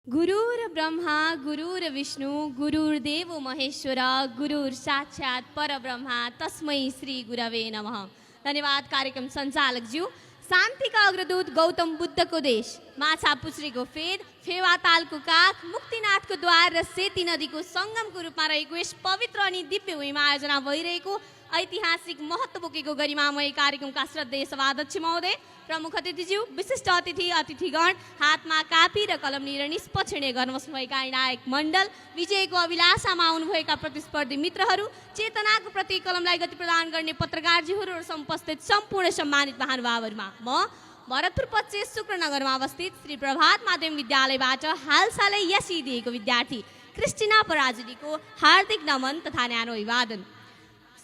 गुरुर ब्रह्मा गुरुर विष्णु गुरुर्देव महेश्वर गुरुर साक्षात परब्रह्मा तस्मै श्री गुरवे नमः। धन्यवाद कार्यक्रम सञ्चालक ज्यू। शान्तिका अग्रदूत गौतम बुद्धको देश, माछा पुछ्रेको फेद, फेवा तालको काख, मुक्तिनाथको द्वार र सेती नदीको सङ्गमको रूपमा रहेको यस पवित्र अनि दिव्य भूमिमा आयोजना भइरहेको ऐतिहासिक महत्त्व बोकेको गरिमामय कार्यक्रमका श्रद्धेय सभाध्यक्ष महोदय, प्रमुख अतिथिज्यू, विशिष्ट अतिथि अतिथिगण, हातमा कापी र कलम लिएर निष्पक्ष निर्णय गर्न बस्नुभएका नायक मण्डल, विजयको अभिलाषामा आउनुभएका प्रतिस्पर्धी मित्रहरू, चेतनाको प्रति कलमलाई गति प्रदान गर्ने पत्रकारज्यूहरू र उपस्थित सम्पूर्ण सम्मानित महानुभावहरूमा म भरतपुर 25 शुक्रनगरमा अवस्थित श्री प्रभात माध्यमिक विद्यालयबाट हालसालै यसी दिएको विद्यार्थी क्रिस्टिना पराजुलीको हार्दिक नमन तथा न्यानो अभिवादन।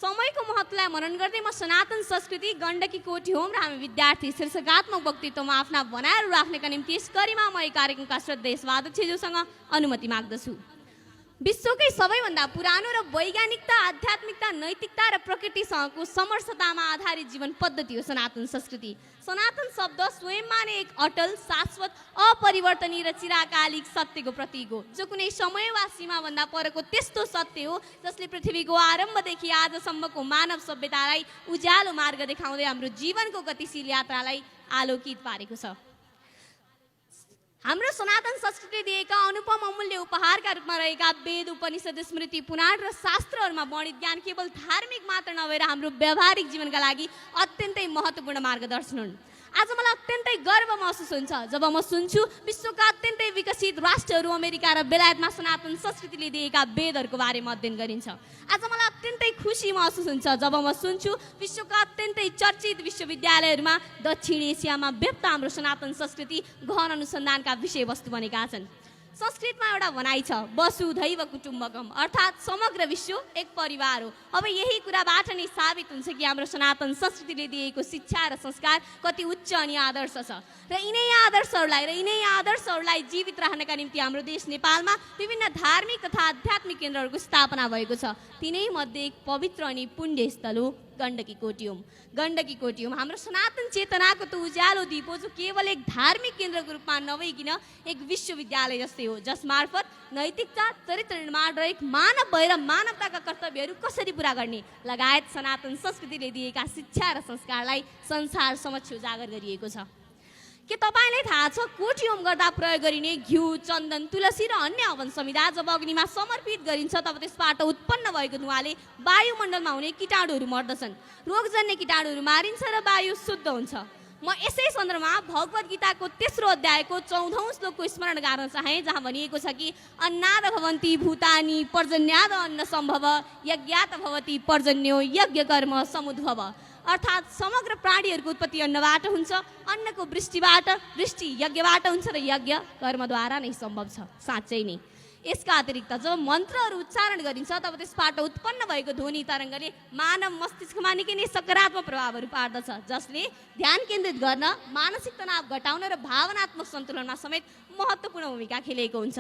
समयको महत्त्वलाई मनन गर्दै म सनातन संस्कृति गण्डकी कोठी होम र हामी विद्यार्थी शीर्षकात्मक वक्तव्यमा आफ्ना भनाइहरू राख्नका निम्ति यस गरिमामय कार्यक्रमका श्रद्धेय सभाध्यक्षज्यूसँग अनुमति माग्दछु। विश्वकै सबैभन्दा पुरानो र वैज्ञानिकता, आध्यात्मिकता, नैतिकता र प्रकृतिसँगको समरसतामा आधारित जीवन पद्धति हो सनातन संस्कृति। सनातन शब्द स्वयंमा नै एक अटल, शाश्वत, अपरिवर्तनीय र चिरकालिक सत्यको प्रतीक हो, जो कुनै समय वा सीमाभन्दा परको त्यस्तो सत्य हो जसले पृथ्वीको आरम्भदेखि आजसम्मको मानव सभ्यतालाई उज्यालो मार्ग देखाउँदै हाम्रो जीवनको गतिशील यात्रालाई आलोकित पारेको छ। हाम्रो सनातन संस्कृतिले दिएका अनुपम अमूल्य उपहारका रूपमा रहेका वेद, उपनिषद, स्मृति, पुराण र शास्त्रहरूमा वर्णित ज्ञान केवल धार्मिक मात्र नभएर हाम्रो व्यावहारिक जीवनका लागि अत्यन्तै महत्त्वपूर्ण मार्गदर्शन हुन्। आज मलाई अत्यन्तै गर्व महसुस हुन्छ जब म सुन्छु विश्वका अत्यन्तै विकसित राष्ट्रहरू अमेरिका र बेलायतमा सनातन संस्कृतिले दिएका वेदहरूको बारेमा अध्ययन गरिन्छ। आज मलाई अत्यन्तै खुसी महसुस हुन्छ जब म सुन्छु विश्वका अत्यन्तै चर्चित विश्वविद्यालयहरूमा दक्षिण एसियामा व्याप्त हाम्रो सनातन संस्कृति गहन अनुसन्धानका विषयवस्तु बनेका छन्। संस्कृतमा एउटा भनाइ छ, वसुधैव कुटुम्बकम, अर्थात् समग्र विश्व एक परिवार हो। अब यही कुराबाट नै साबित हुन्छ कि हाम्रो सनातन संस्कृतिले दिएको शिक्षा र संस्कार कति उच्च अनि आदर्श छ र यिनै आदर्शहरूलाई जीवित राख्नका निम्ति हाम्रो देश नेपालमा विभिन्न धार्मिक तथा आध्यात्मिक केन्द्रहरूको स्थापना भएको छ। तिनै मध्ये एक पवित्र अनि पुण्य स्थल हो गण्डकी कोठी होम। गण्डकी कोठी होम हाम्रो सनातन चेतनाको त उज्यालो दीप हो, जो केवल एक धार्मिक केन्द्रको रूपमा नभइकन एक विश्वविद्यालय जस्तै हो, जस मार्फत नैतिकता, चरित्र निर्माण र एक मानव भएर मानवताका कर्तव्यहरू कसरी पूरा गर्ने लगायत सनातन संस्कृतिले दिएका शिक्षा र संस्कारलाई संसार समक्ष उजागर गरिएको छ। के तपाईँलाई थाहा छ कोठी होम गर्दा प्रयोग गरिने घिउ, चन्दन, तुलसी र अन्य हवन समिधा जब अग्निमा समर्पित गरिन्छ तब त्यसबाट उत्पन्न भएको धुवाले वायुमण्डलमा हुने कीटाणुहरू मर्दछन्, रोगजन्य कीटाणुहरू मारिन्छ र वायु शुद्ध हुन्छ। म यसै सन्दर्भमा भगवत गीताको 3रो अध्यायको 14औं श्लोकको स्मरण गर्न चाहे, जहाँ भनिएको छ कि अन्नाद भवन्ति भूतानि पर्जन्याद अन्न सम्भव यज्ञात भवति पर्जन्यो यज्ञ कर्म समुद्भव, अर्थात् समग्र प्राणीहरूको उत्पत्ति अन्नबाट हुन्छ, अन्नको वृष्टिबाट, वृष्टि यज्ञबाट हुन्छ र यज्ञ कर्मद्वारा नै सम्भव छ। साँच्चै नै यसका अतिरिक्त जब मन्त्रहरू उच्चारण गरिन्छ तब त्यसबाट उत्पन्न भएको ध्वनि तरङ्गले मानव मस्तिष्कमा निकै नै सकारात्मक प्रभावहरू पार्दछ, जसले ध्यान केन्द्रित गर्न, मानसिक तनाव घटाउन र भावनात्मक सन्तुलनमा समेत महत्त्वपूर्ण भूमिका खेलेको हुन्छ।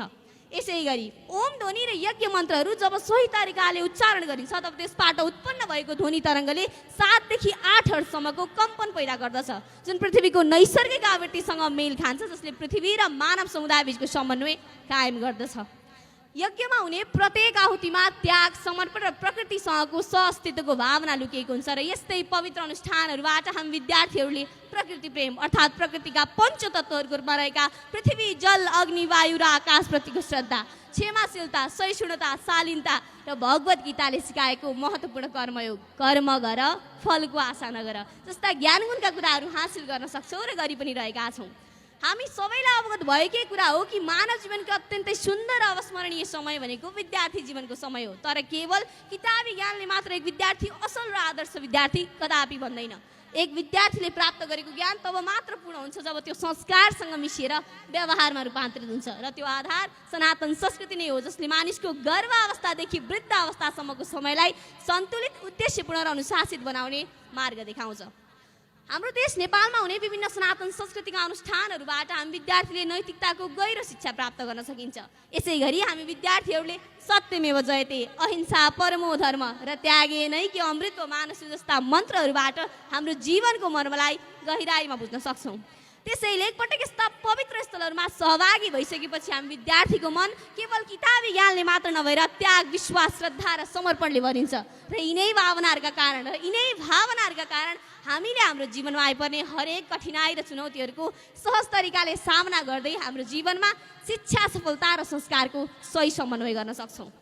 यसै गरी ओम ध्वनि र यज्ञ मन्त्रहरू जब सही तरिकाले उच्चारण गरिन्छ तब त्यसबाट उत्पन्न भएको ध्वनि तरङ्गले 7 देखि 8 हर्जसम्मको कम्पन पैदा गर्दछ, जुन पृथ्वीको नैसर्गिक आवृत्तिसँग मेल खान्छ, जसले पृथ्वी र मानव समुदाय बीचको समन्वय कायम गर्दछ। यज्ञमा हुने प्रत्येक आहुतिमा त्याग, समर्पण र प्रकृतिसँगको सहअस्तित्वको भावना लुकिएको हुन्छ र यस्तै पवित्र अनुष्ठानहरूबाट हामी विद्यार्थीहरूले प्रकृति प्रेम अर्थात् प्रकृतिका पञ्चतत्त्वहरूको रूपमा रहेका पृथ्वी, जल, अग्नि, वायु र आकाशप्रतिको श्रद्धा, क्षमाशीलता, सहिष्णुता, शालीनता र भगवत गीताले सिकाएको महत्त्वपूर्ण कर्मयोग, कर्म गर फलको आशा नगर जस्ता ज्ञानगुणका कुराहरू हासिल गर्न सक्छौँ र गरि पनि रहेका छौँ। हामी सबैलाई अवगत भएकै कुरा हो कि मानव जीवनको अत्यन्तै सुन्दर अविस्मरणीय समय भनेको विद्यार्थी जीवनको समय हो, तर केवल किताबी ज्ञानले मात्र एक विद्यार्थी असल र आदर्श विद्यार्थी कदापि बन्दैन। एक विद्यार्थीले प्राप्त गरेको ज्ञान तब मात्र पूर्ण हुन्छ जब त्यो संस्कारसँग मिसिएर व्यवहारमा रूपान्तरित हुन्छ र त्यो आधार सनातन संस्कृति नै हो, जसले मानिसको गर्भ अवस्थादेखि वृद्ध अवस्थासम्मको समयलाई सन्तुलित, उद्देश्यपूर्ण र अनुशासित बनाउने मार्ग देखाउँछ। हाम्रो देश नेपालमा हुने विभिन्न सनातन संस्कृतिका अनुष्ठानहरूबाट हामी विद्यार्थीले नैतिकताको गहिरो शिक्षा प्राप्त गर्न सकिन्छ। यसै गरी हामी विद्यार्थीहरूले सत्यमेव जयते, अहिंसा, परमो धर्म र त्यागे नैके अमृत मानसु जस्ता मन्त्रहरूबाट हाम्रो जीवनको मर्मलाई गहिराईमा बुझ्न सक्छौँ। त्यसैले एकपटक यस्ता पवित्र स्थलहरूमा सहभागी भइसकेपछि हामी विद्यार्थीको मन केवल किताबी ज्ञानले मात्र नभएर त्याग, विश्वास, श्रद्धा र समर्पणले भरिन्छ र यिनै भावनाहरूका कारण हामीले हाम्रो जीवनमा आइपर्ने हरेक कठिनाई र चुनौतीहरूको सहज तरिकाले सामना गर्दै हाम्रो जीवनमा शिक्षा, सफलता र संस्कारको सही समन्वय गर्न सक्छौँ।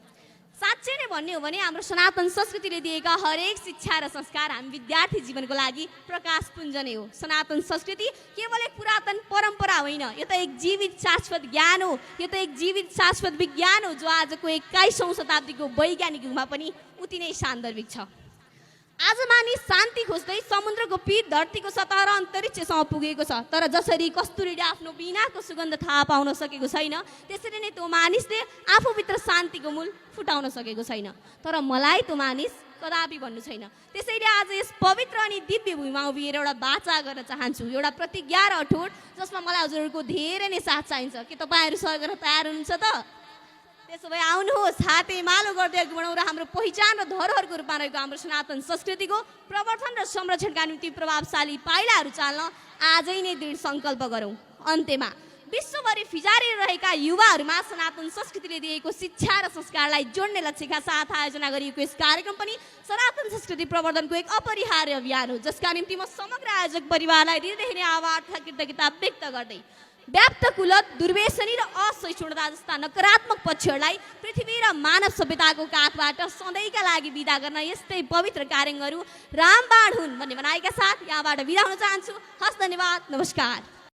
साँच्चै नै भन्ने हो भने हाम्रो सनातन संस्कृतिले दिएका हरेक शिक्षा र संस्कार हामी विद्यार्थी जीवनको लागि प्रकाशपुञ्ज नै हो। सनातन संस्कृति केवल एक पुरातन परम्परा होइन, यो त एक जीवित शाश्वत ज्ञान हो, यो त एक जीवित शाश्वत विज्ञान हो जो आजको 21औं शताब्दीको वैज्ञानिक युगमा पनि उति नै सान्दर्भिक छ। आज मानिस शान्ति खोज्दै समुद्रको पिठ, धरतीको सतह र अन्तरिक्षसम्म पुगेको छ, तर जसरी कस्तुरीले आफ्नो वीणाको सुगन्ध थाहा पाउन सकेको छैन, त्यसरी नै त्यो मानिसले आफूभित्र शान्तिको मूल फुटाउन सकेको छैन। तर मलाई त्यो मानिस कदापि भन्नु छैन। त्यसैले आज यस पवित्र अनि दिव्य भूमिमा उभिएर एउटा वाचा गर्न चाहन्छु, एउटा प्रतिज्ञा र अठोट जसमा मलाई हजुरहरूको धेरै नै साथ चाहिन्छ। के तपाईँहरू सहयोग गर्न तयार हुनुहुन्छ त? त्यसो भए आउनुहोस्, हाते मालो गर्दै अघि बढौँ र हाम्रो पहिचान र धरोहरको रूपमा रहेको हाम्रो सनातन संस्कृतिको प्रवर्धन र संरक्षणका निम्ति प्रभावशाली पाइलाहरू चाल्न आजै नै दृढ सङ्कल्प गरौँ। अन्त्यमा विश्वभरि फिजारिरहेका युवाहरूमा सनातन संस्कृतिले दिएको शिक्षा र संस्कारलाई जोड्ने लक्ष्यका साथ आयोजना गरिएको यस कार्यक्रम पनि सनातन संस्कृति प्रवर्धनको एक अपरिहार्य अभियान हो, जसका निम्ति म समग्र आयोजक परिवारलाई हृदय नै आभार तथा कृतज्ञता व्यक्त गर्दै व्याप्त कुलत, दुर्व्यसनी र असहिष्णुता जस्ता नकारात्मक पक्षहरूलाई पृथ्वी र मानव सभ्यताको काखबाट सधैँका लागि बिदा गर्न यस्तै पवित्र कार्यहरू रामबाण हुन् भन्ने भनाइका साथ यहाँबाट बिदा हुन चाहन्छु। हस्, धन्यवाद, नमस्कार।